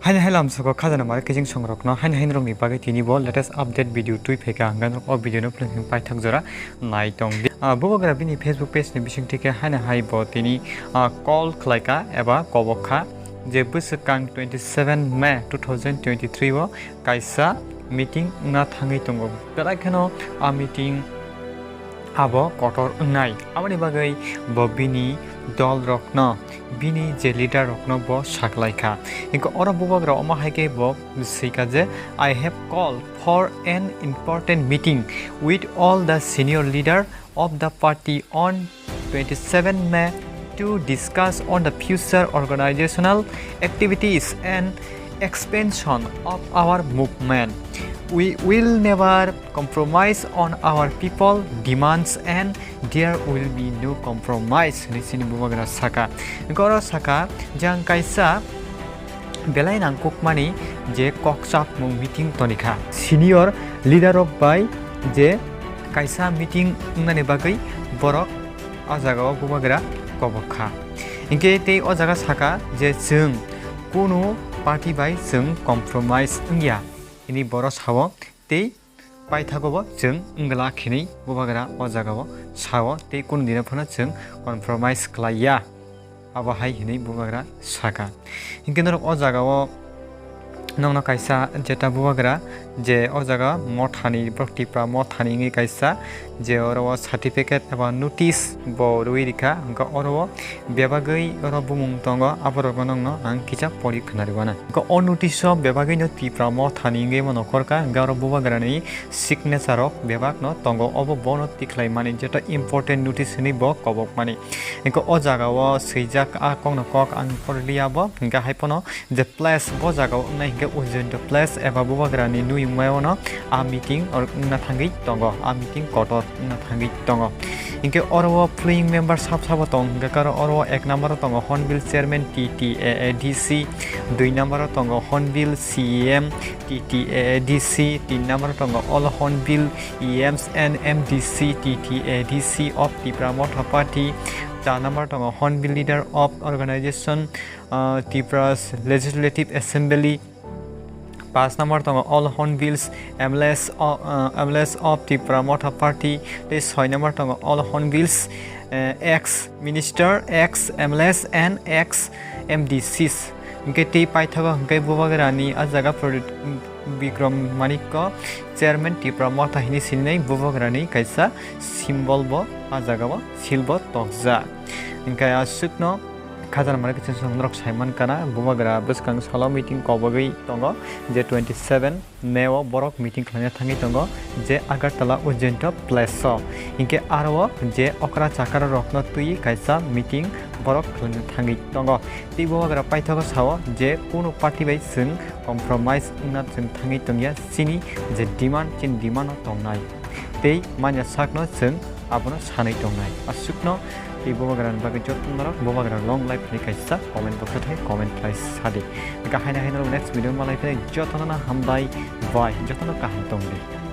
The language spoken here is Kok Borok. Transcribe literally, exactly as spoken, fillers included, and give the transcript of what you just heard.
Haino hai lamsoko khajana mare kijing songrokno haino haino rokni bagwi tini bo latest update video twi phaikha, hwnkhai norok o video no phling phling paithak jora nai tong di. Ah, bubagra bini Facebook page ni bisingtwi khe haino hai bo tini, ah, call khlaikha eba kobok kha je bwswkang twenty seven May two thousand twenty three o kaisa meeting wngna thangwi tongo. Belai kheno a meeting abo kotor wngnai. Aboni bagwi bo bini dol rokno, bini je leader rokno bo saklai kha. Hingke oro bubagra omo hai khe bo swi kha je, "I have called for an important meeting with all the senior leader of the party on twenty seven May to discuss on the future organizational activities and expansion of our movement. We will never compromise on our people demands and there will be no compromise," hinwi chini bubagra saka. Hingke oro saka, jang kaisa belai nangkukmani je kokchapmung meeting tonikha. Senior leader rok bai je kaisa meeting wngnani bagwi borok o jagao bubagra kobok kha. Hingke tei o jaga saka je chwng kunu party bai chwng compromise wngya, hini borok sao tei paithago bo chwng wngla khinwi bubagra o jagao sao tei kunu dino phano chwng compromise khlaiya. Abo hai hinwi bubagra saka. Hinkhe norok o jagao nokno kaisa jeta bubagra je o jaga mothani, borok Tipra mothani wngwi kaisa je oro o certificate eba notice bo rwui rikha, hwnkhe oro o bebagwi oro bumung tongo, aborokno nokno ang kisa pori khwnarwi mano. Hwnkhe o notice o bebagwino Tipra mothani wngwi mano korka, hwnkhe oro bubagrani signature rok bebak no tongo, obo bono tikhlai mani, jeto important notice hinwi bo kobok mani. Hwnkhe o jaga o swijak a kok no kok ang porli abo, hwnkhe hai phano je place bo jaga o wngnai hwnkhe Ujjainto place eba bubagra ni nuyung maya o no a meeting or wngna thangwi tongo, a meeting kotor wngna thangwi tongo. Hwnkhe oro o playing member sab sabo tong hwnkhe karo oro o ek number o tongo Hornbill chairman T T A A D C, dui number o tongo Hornbill C E M, T T A A D C, tin number tongo All Hornbill E Ms and M D C, T T A D C of Tipra Motha Party, char number tongo Hornbill Leader of Organization, uh, Tipra's Legislative Assembly, pas number tongo All Hornbills M L As o-, uh, M L As of Tipra Motha Party, tei soi number tongo All Hornbills, uh, ex minister, ex M L As and ex M D Cs. Hwnkhe tei paithago hwnkhe bubagrani a jaga Pradip Bikram Manikko, chairman Tipra Motha hinwi sininai bubagrani kaisa symbol bo a jaga o seal bo tokjak. Hwnkhe aswkno khajana mare kisa norok saiman kana bubagra bwskang salo meeting kobogwi tongo je twenty seven May o borok meeting khlaina thangwi tongo je Agartala Ujjainto place o. Hinkhe aro o je okra chakra rokno twi kaisa meeting borok khlaina thangwi tongo. Tei bubagra paithago sao je kunu party bai chwng compromise wngna chwng thangwi tongya, chini je demand, chini demand o tongnai. Tei manya sakno chwng abono sanwi tongnai. Aswkno tei bubagrani bagwi joto norok bubagra long life ni kaisa comment box o thai comment khlai sadi. Hwnkhe haino haino next video malai phai jotono hambai bai, jotono kaham tongdi.